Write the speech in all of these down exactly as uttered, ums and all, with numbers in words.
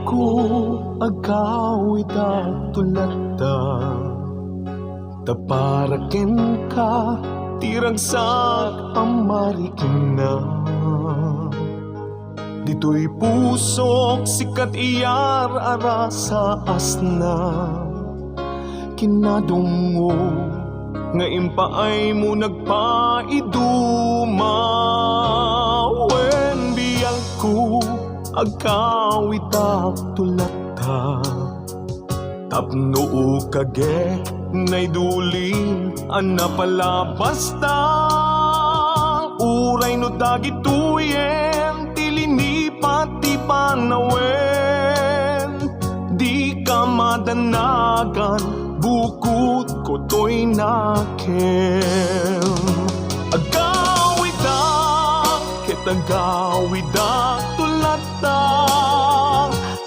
Ko agawidak tu latta, ta para kenka ti ragsak a marikna. Ditoy pusok, sika ti iyar-arasa asna. Kinadungo nga impaaymo nagpaiduma. Wen biagko, agawidak tu latta, tapno ukagek naidulin a napalabasta. Uray no dagitoyen ti linipat ti panawen, dika madanagan, bukod kutoy nakem. Agawidak ket agawidak tu latta,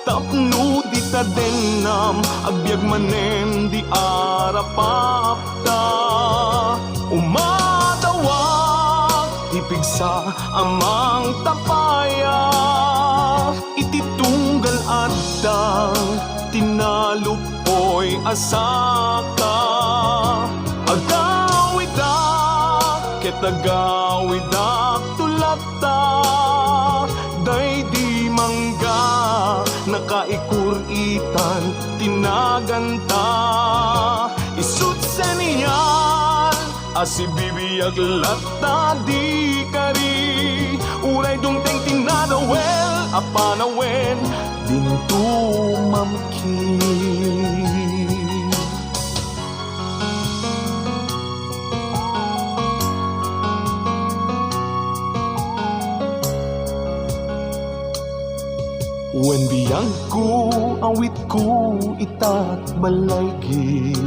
tapno dita dennam, agbiag manen di arapapta. Umadawak ti pigsa a mangtapaya iti tunggal addang ti naluppoy a saka. Agawidak ket agawidak tu latta, daydi mangga nakaikur-itan ti naganta. Isut senial a sibibiag latta di kari, uray dumteng ti nadawel a panawen, dinto mamki. Wen biagko, awitko itat balaygi.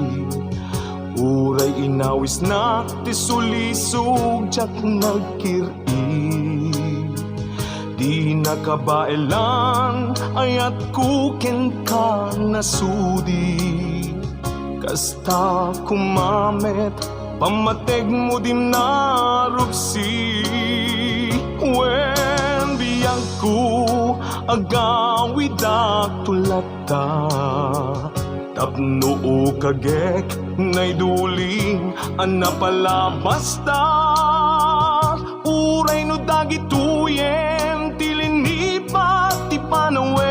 Uray inawisnak ti sulisog, diak nagkir-i. Di nakabaelan, ayatko kenka nasudi. Kasta koma met, pammategmo di narupsi. Wen biagko, agawidak tu latta, tapno ukagek naidulin a napalabasta. Uray no dagitoyen ti linipat ti panawen,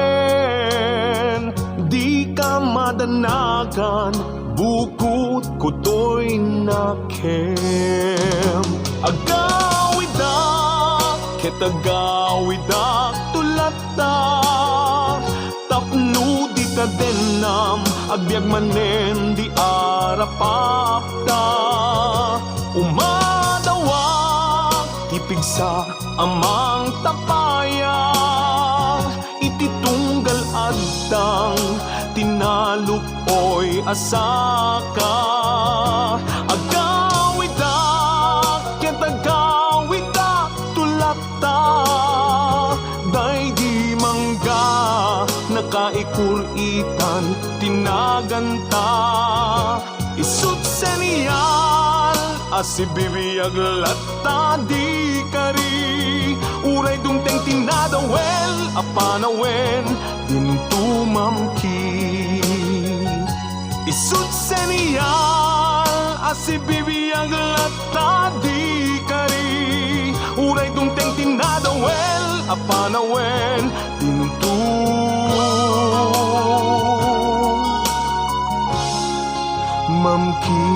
dika madanagan, bukod kutoy nakem. Agawidak ket agawidak tu latta, tapno dita dennam, agbiag manen di arapapta. Umadawak ti pigsa a mangtapaya iti tunggal addang ti naluppoy a saka. Agawidak ket agawidak tu latta, daydi mangga nakaikur-itan ti naganta. Isut senial a sibibiag latta di kari, uray dumteng ti nadawel a panawen, dinto mamki. Isut senial a sibibiag latta di kari, uray dumteng ti nadawel a panawen, dinto mamki.